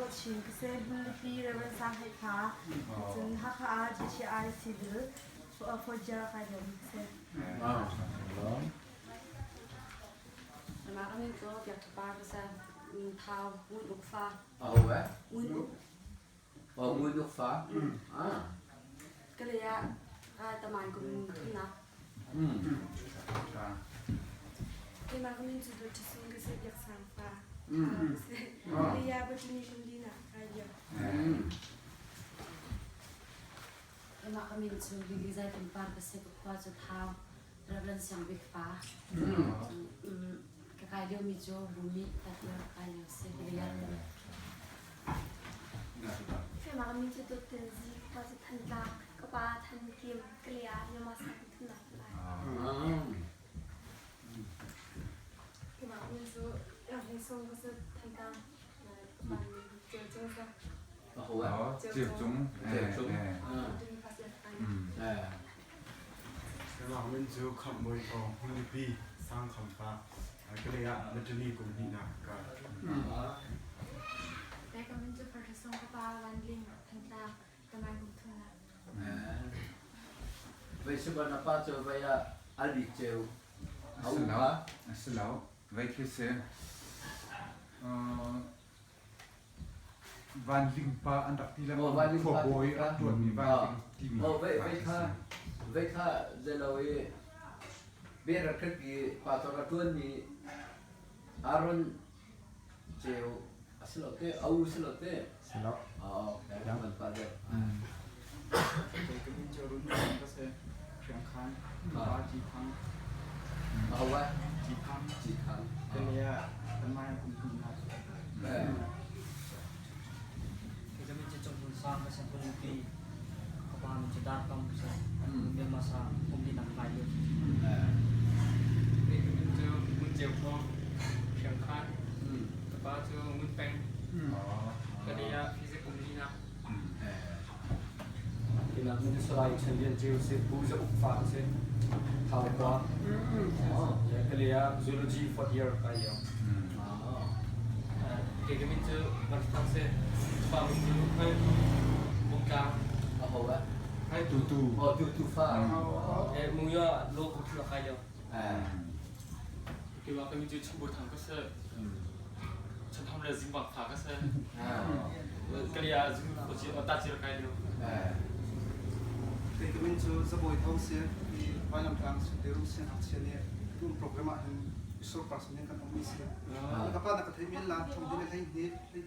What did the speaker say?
Dawh Chin ka si. Hmunlipi Reverend Sang Hei Pha. Cun Hakha ah GTI Civil fourth year kai liomi ka si. Mah ka min cu Biak Tha Par ka si. Thau Ngun Uk fa. Aho eh? Ngun Uk. Oh, Ngun Uk fa. Ah. Ka lei ah rai taman kum thumnak. Keimah ka min cu Dawt Ṭha Sung ka si. Biak Sang fa. Ka si. Lei ah Batuni kum linak kai lio. Keimah ka min cu Lily Zai Tin Par ka si. Ka khua cu Thau. Reverend Siang Bik fa. Ka kai liomi cu Rumi tat ka kai lio si. Ka lei ah Keimah ka min cu Dawt Tin Zi. Ka pa cu Thantlang. Ka pa Than Kim. Ka lei ah Myanmar sang kum thumnak ka lai. Keimah ka min cu Iang Hlei Sung ka si. Thantlang. Ka pa min Ceu Cung si. Aho eh? Ceu Cung. Ceu Cung. Keimah min cu Khamh Bawi Thawng Hmunlipi Sang Kham fa. Ka lei ah Matani kum hnihnak ka. Ka min cu Farṭha Sung ka pa Van Ling Thantlang Tamai kum thumnak. Vei siban na pa cu vei ah ali ceu. A si lo. A si lo. Vei khi si. Vanling pa an rak ti lengmang khuabawi a ṭuanmi Vanling timi Oh, vei vei kha vei kha zeilo i berakrik i pastor a ṭuanmi Aaron Ceu a si lo te, a u si lo te. Si lo. Oh, okay. Van pa deuh. Kei ka min cu Run Thang ka si. Hriangkhan, Pa Ci Thang. Aho ah? Ci Thang. Ci Thang. Ka le ah kanmah kum hnih hna cu. Kei ka min cu Cung Hmun Sang ka si. Hmun ka pa min cu Dar Kam ka si. Myanmar sang kum li nak kai lio. Kei ka min cu Ngun Ceu Thawng, Hriangkhan. Ka pa cu Ngun Peng. Ka le ah physics kum li nak. Keimah min cu Salai Chan Lian Ceu si, Pu Za Uk fa ka si. Thau khua. Ka le ah zoology fourth year kai lio. Kei ka min cu Van Thang si. Ka pa min cu Bungtlang. Aho ah? Hai Tu tu. Oh, tu tu fa. Eh, mungyo lo kum thil kai lio. Keimah ka min cu Chumbu Thang ka si. Chanham le Zimbang fa ka si. Ka le ah Zung ta cir kai lio. Kei ka min cu Zabawi Thawng si. Hi Vailamtlang Sunteru siangngakchia nih tun program ah hin Isur person in kan um mi si. Ka pa na ka thei men la thong din le hlei hnih hlei.